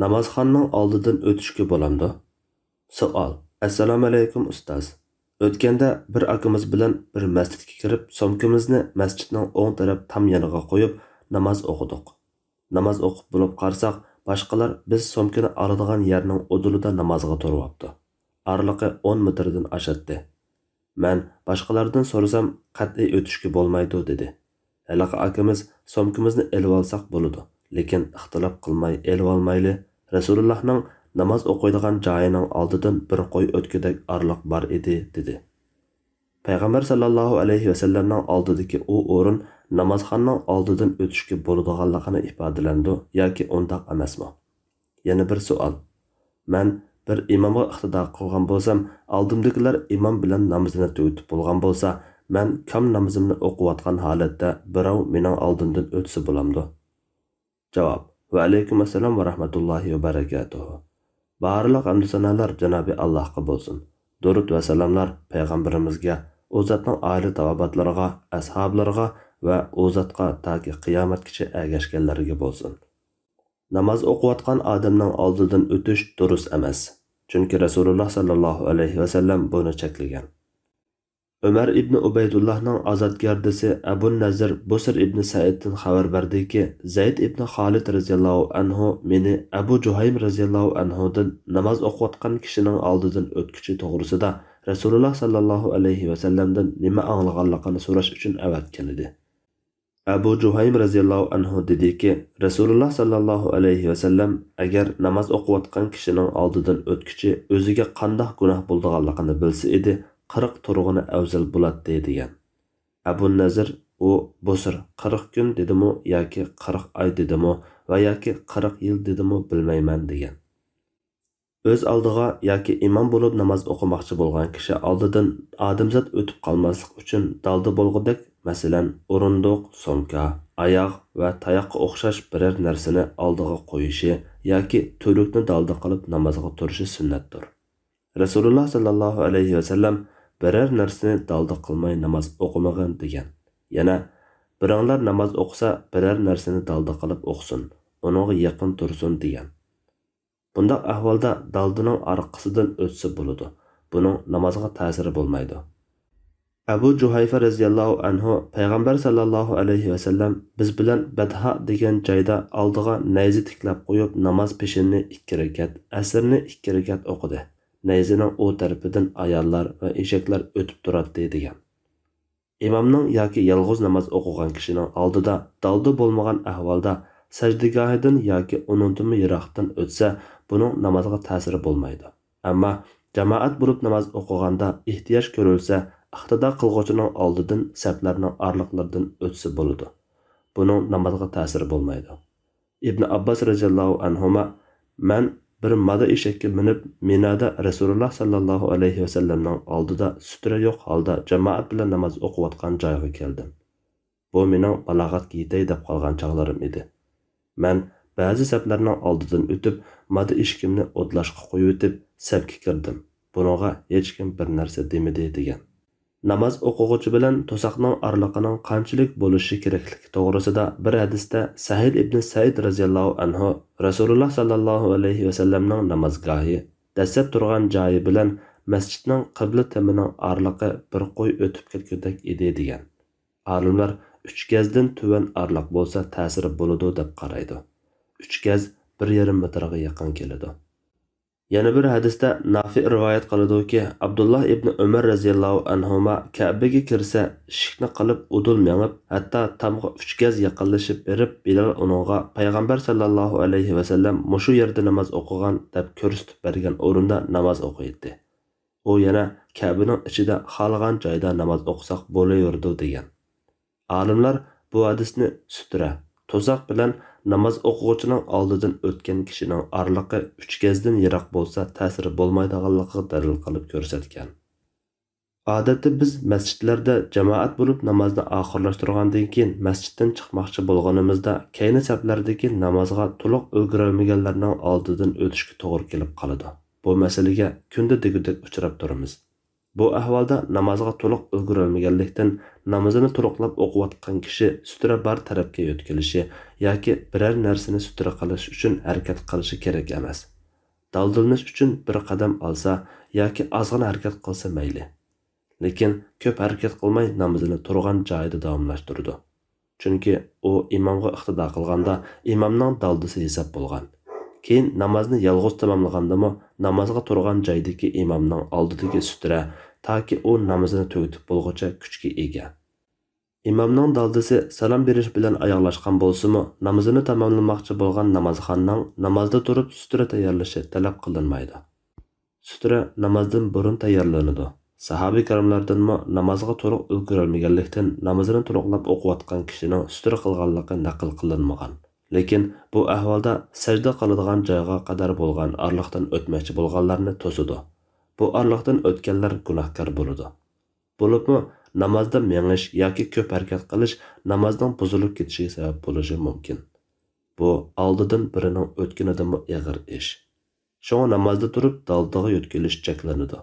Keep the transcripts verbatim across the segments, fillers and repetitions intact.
نامازخانىنىڭ ئالدىدىن ئۆتۈشكە بولامدۇ؟ سوئال. ئەسسالامۇئەلەيكۇم ئۇستاز. ئۆتكەندە بىر ئاكىمىز بىلەن بىر مەسچىتكە كىرىپ، سومكىمىزنى مەسچىتنىڭ ئوڭ تەرەپ تام يېنىغا قويۇپ، ناماز ئوقۇدۇق. ناماز ئوقۇپ بولۇپ قارىساق، باشقىلار بىز سومكىنى ئالىدىغان يەرنىڭ ئۇدۇلىدا نامازغا تۇرۇۋاپتۇ. ئارىلىقى ئون مېتىردىن ئاشاتتى. مەن باشقىلاردىن سورىسام، قەتئىي ئۆتۈشكە بولمايدۇ، دېدى. ھېلىقى ئاكىمىز، سومكىمىزنى ئېلىۋالساق بولىدۇ، لېكىن ئىختىلاپ قىلماي ئېلىۋالمايلى، رەسۇلۇللاھنىڭ ناماز ئوقۇيدىغان جايىنىڭ ئالدىدىن بىر قوي ئۆتكۈدەك ئارىلىق بار ئىدى، دېدى. پەيغەمبەر ساللاللاھۇ ئەلەيھى ۋەسەللەمنىڭ ئالدىدىكى ئۇ ئورۇن نامازخانىنىڭ ئالدىدىن ئۆتۈشكە بولىدىغانلىقىنى ئىپادىلەمدۇ ياكى ئۇنداق ئەمەسمۇ؟ يەنە بىر سوئال. مەن بىر ئىمامغا ئىقتىدا قىلغان بولسام، ئالدىمدىكىلەر ئىمام بىلەن نامىزىنى تۈگىتىپ بولغان بولسا، مەن كام نامىزىمنى ئوقۇۋاتقان ھالەتتە بىراۋ مېنىڭ ئالدىمدىن ئۆتسە بولامدۇ؟ جاۋاب. ۋەئەلەيكۇم ئەسسالام ۋە رەھمەتۇللاھى ۋە بەرەكاتۇھۇ. بارلىق ھەمدۇ سانالار جانابى ئاللاھقا بولسۇن. دۇرۇت ۋە سالاملار پەيغەمبىرىمىزگە، ئۇ زاتنىڭ ئائىلە تاۋابىئاتلىرىغا، ئەسھابلىرىغا ۋە ئۇ زاتقا تاكى قىيامەتكىچە ئەگەشكەنلەرگە بولسۇن. ناماز ئوقۇۋاتقان ئادەمنىڭ ئالدىدىن ئۆتۈش دۇرۇس ئەمەس. چۈنكى رەسۇلۇللاھ ساللاللاھۇ ئەلەيھى ۋەسەللەم بۇنى چەكلىگەن. ئۆمەر ئىبنى ئۇبەيدۇللاھنىڭ ئازادگەردىسى ئەبۇ نەزىر بۇسر ئىبنى سەئىدتىن خەۋەر بەردىكى، زەيد ئىبنى خالىد رەزىياللاھۇ ئەنھۇ مېنى ئەبۇ جۇھەيم رەزىياللاھۇ ئەنھۇدىن ناماز ئوقۇۋاتقان كىشىنىڭ ئالدىدىن ئۆتكۈچى توغرىسىدا رەسۇلۇللاھ ساللاللاھۇ ئەلەيھى ۋەسەللەمدىن نېمە ئاڭلىغانلىقىنى سوراش ئۈچۈن ئەۋەتكەنىدى. ئەبۇ جۇھەيم رەزىياللاھۇ ئەنھۇ دېدىكى، رەسۇلۇللاھ ساللاللاھۇ ئەلەيھى ۋەسەللەم ئەگەر ناماز ئوقۇۋاتقان كىشىنىڭ ئالدىدىن ئۆتكۈچى ئۆزىگە قانداق گۇناھ بولىدىغانلىقىنى بىلسە ئىدى، قىرىق تۇرغىنى ئەۋزەل بولاتتى، دېگەن. ئەبۇ نەزىر، ئۇ بۇسر قىرىق كۈن دېدىمۇ ياكى قىرىق ئاي دېدىمۇ ۋە ياكى قىرىق يىل دېدىمۇ بىلمەيمەن، دېگەن. ئۆز ئالدىغا ياكى ئىمام بولۇپ ناماز ئوقۇماقچى بولغان كىشى ئالدىدىن ئادەمزات ئۆتۈپ قالماسلىق ئۈچۈن دالدا بولغۇدەك، مەسىلەن، ئورۇندۇق، سومكا، ئاياغ ۋە تاياققا ئوخشاش بىرەر نەرسىنى ئالدىغا قويۇشى ياكى تۈۋرۈكنى دالدا قىلىپ نامازغا تۇرۇشى سۈننەتتۇر. رەسۇلۇللاھ ساللاللاھۇ ئەلەيھى ۋەسەللەم، بىرەر نەرسىنى دالدا قىلماي ناماز ئوقۇمىغىن، دېگەن. يەنە، بىرىڭلار ناماز ئوقۇسا، بىرەر نەرسىنى دالدا قىلىپ ئوقۇسۇن، ئۇنىڭغا يېقىن تۇرسۇن، دېگەن. بۇنداق ئەھۋالدا دالدىنىڭ ئارقىسىدىن ئۆتسە بولىدۇ. بۇنىڭ نامازغا تەسىرى بولمايدۇ. ئەبۇ جۇھەيفە رەزىياللاھۇ ئەنھۇ پەيغەمبەر ساللاللاھۇ ئەلەيھى ۋەسەللەم بىز بىلەن بەدھا دېگەن جايدا ئالدىغا نەيزە تىكلەپ قويۇپ، ناماز پېشىننى ئىككى رەكەت، ئەسىرنى ئىككى رەكەت ئوقۇدى. نەيزىنىڭ ئۇ تەرىپىدىن ئاياللار ۋە ئېشەكلەر ئۆتۈپ تۇراتتى، دېگەن. ئىمامنىڭ ياكى يالغۇز ناماز ئوقۇغان كىشىنىڭ ئالدىدا دالدا بولمىغان ئەھۋالدا سەجدىگاھىدىن ياكى ئۇنىڭدىنمۇ يىراقتىن ئۆتسە، بۇنىڭ نامازغا تەسىرى بولمايدۇ. ئەمما جامائەت بولۇپ ناماز ئوقۇغاندا ئېھتىياج كۆرۈلسە، ئىقتىدا قىلغۇچىنىڭ ئالدىدىن سەپلەرنىڭ ئارىلىقلىرىدىن ئۆتسە بولىدۇ. بۇنىڭ نامازغا تەسىرى بولمايدۇ. ئىبن ئابباس رەزىياللاھۇ ئەنھۇما، مەن بىر مادا ئېشەككە مىنىپ، مىنادا رەسۇلۇللاھ ساللاللاھۇ ئەلەيھى ۋەسەللەمنىڭ ئالدىدا سۈترە يوق ھالدا جامائەت بىلەن ناماز ئوقۇۋاتقان جايغا كەلدىم. بۇ مېنىڭ بالاغەتكە يېتەي دەپ قالغان چاغلىرىم ئىدى. مەن بەزى سەپلەرنىڭ ئالدىدىن ئۆتۈپ، مادا ئېشىكىمنى ئودلاشقا قويۇۋېتىپ، سەپكە كىردىم. بۇنىڭغا ھېچكىم بىر نەرسە دېمىدى، دېگەن. ناماز ئوقۇغۇچى بىلەن توساقنىڭ ئارىلىقىنىڭ قانچىلىك بولۇشى كېرەكلىكى توغرىسىدا بىر ھەدىستە سەھىل ئىبنى سەئىد رەزىياللاھۇ ئەنھۇ رەسۇلۇللاھ ساللاللاھۇ ئەلەيھى ۋەسەللەمنىڭ نامازگاھى، دەسسەپ تۇرغان جايى بىلەن مەسچىتنىڭ قىبلە تېمىنىڭ ئارىلىقى بىر قوي ئۆتۈپ كەتكۈدەك ئىدى، دېگەن. ئالىملار ئۈچ گەزدىن تۆۋەن ئارىلىق بولسا تەسىرى بولىدۇ دەپ قارايدۇ. ئۈچ گەز بىر يېرىم مېتىرغا يېقىن كېلىدۇ. يەنە بىر ھەدىستە نافىئ رىۋايەت قىلىدۇكى، ئابدۇللاھ ئىبنى ئۆمەر رەزىياللاھۇ ئەنھۇما كەبىگە كىرسە، ئىشىكنى قىلىپ ئۇدۇل مېڭىپ، ھەتتا تامغا ئۈچ گەز يېقىنلىشىپ بېرىپ، بىلال ئۇنىڭغا پەيغەمبەر ساللاللاھۇ ئەلەيھى ۋەسەللەم مۇشۇ يەردە ناماز ئوقۇغان دەپ كۆرسىتىپ بەرگەن ئورۇندا ناماز ئوقۇيتتى. ئۇ يەنە كەبىنىڭ ئىچىدە خالىغان جايدا ناماز ئوقۇساق بولۇۋېرىدۇ دېگەن. ئالىملار بۇ ھەدىسنى سۈترە، توساق بىلەن ناماز ئوقۇغۇچىنىڭ ئالدىدىن ئۆتكەن كىشىنىڭ ئارىلىقى ئۈچ گەزدىن يىراق بولسا تەسىرى بولمايدىغانلىقىغا دەلىل قىلىپ كۆرسەتكەن. ئادەتتە بىز مەسچىتلەردە جامائەت بولۇپ نامازنى ئاخىرلاشتۇرغاندىن كېيىن مەسچىتتىن چىقماقچى بولغىنىمىزدا كەينى سەپلەردىكى نامازغا تولۇق ئۈلگۈرەلمىگەنلەرنىڭ ئالدىدىن ئۆتۈشكە توغرا كېلىپ قالىدۇ. بۇ مەسىلىگە كۈندە دېگۈدەك ئۇچراپ تۇرىمىز. بۇ ئەھۋالدا نامازغا تولۇق ئۈلگۈرەلمىگەنلىكتىن، نامىزىنى تولۇقلاپ ئوقۇۋاتقان كىشى سۈترە بار تەرەپكە يۆتكىلىشى ياكى بىرەر نەرسىنى سۈترە قىلىش ئۈچۈن ھەرىكەت قىلىشى كېرەك ئەمەس. دالدىلىنىش ئۈچۈن بىر قەدەم ئالسا ياكى ئازغىنە ھەرىكەت قىلسا مەيلى. لېكىن كۆپ ھەرىكەت قىلماي نامىزىنى تۇرغان جايىدا داۋاملاشتۇرىدۇ. چۈنكى ئۇ ئىمامغا ئىقتىدا قىلغاندا ئىمامنىڭ دالدىسى ھېساب بولغان. كېيىن نامازنى يالغۇز تاماملىغاندىمۇ نامازغا تۇرغان جايدىكى ئىمامنىڭ ئالدىدىكى سۈترە تاكى ئۇ نامىزىنى تۈگىتىپ بولغۇچە كۈچكە ئىگە. ئىمامنىڭ دالدىسى سالام بېرىش بىلەن ئاياغلاشقان بولسىمۇ، نامىزىنى تاماملىماقچى بولغان نامازخاننىڭ نامازدا تۇرۇپ سۈترە تەييارلىشى تەلەپ قىلىنمايدۇ. سۈترە نامازدىن بۇرۇن تەييارلىنىدۇ. ساھابە كىراملاردىنمۇ نامازغا تولۇق ئۈلگۈرەلمىگەنلىكتىن، نامىزىنى تولۇقلاپ ئوقۇۋاتقان كىشىنىڭ سۈترە قىلغانلىقى نەقىل قىلىنمىغان. لېكىن بۇ ئەھۋالدا سەجدە قىلىدىغان جايغا قەدەر بولغان ئارىلىقتىن ئۆتمەكچى بولغانلارنى توسىدۇ. بۇ ئارىلىقتىن ئۆتكەنلەر گۇناھكار بولىدۇ. بولۇپمۇ نامازدا مېڭىش ياكى كۆپ ھەرىكەت قىلىش نامازنىڭ بۇزۇلۇپ كېتىشىگە سەۋەب بولۇشى مۇمكىن. بۇ ئالدىدىن بىرىنىڭ ئۆتكىنىدىنمۇ ئېغىر ئىش. شۇڭا نامازدا تۇرۇپ دالدىغا يۆتكىلىش چەكلىنىدۇ.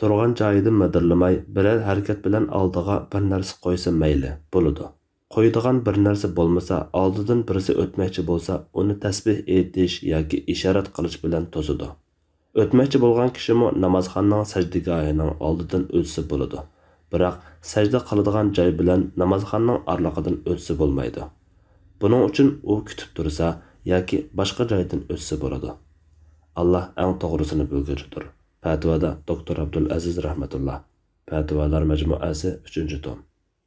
تۇرغان جايىدىن مىدىرلىماي، بىرەر ھەرىكەت بىلەن ئالدىغا بىر نەرسە قويسا مەيلى، بولىدۇ. قويىدىغان بىر نەرسە بولمىسا، ئالدىدىن بىرسى ئۆتمەكچى بولسا، ئۇنى تەسبىھ ئېيتىش ياكى ئىشارەت قىلىش بىلەن توسىدۇ. ئۆتمەكچى بولغان كىشىمۇ نامازخانىنىڭ سەجدىگاھىنىڭ ئالدىدىن ئۆتسە بولىدۇ، بىراق سەجدە قىلىدىغان جاي بىلەن نامازخانىنىڭ ئارىلىقىدىن ئۆتسە بولمايدۇ. بۇنىڭ ئۈچۈن ئۇ كۈتۈپ تۇرسا ياكى باشقا جايدىن ئۆتسە بولىدۇ. ئاللا ئەڭ توغرىسىنى بىلگۈچىدۇر. پەتىۋادا دوكتور ئابدۇلئەزىز رەھمەتۇللا. پەتىۋالار مەجمۇئەسى، ئۈچىنچى توم.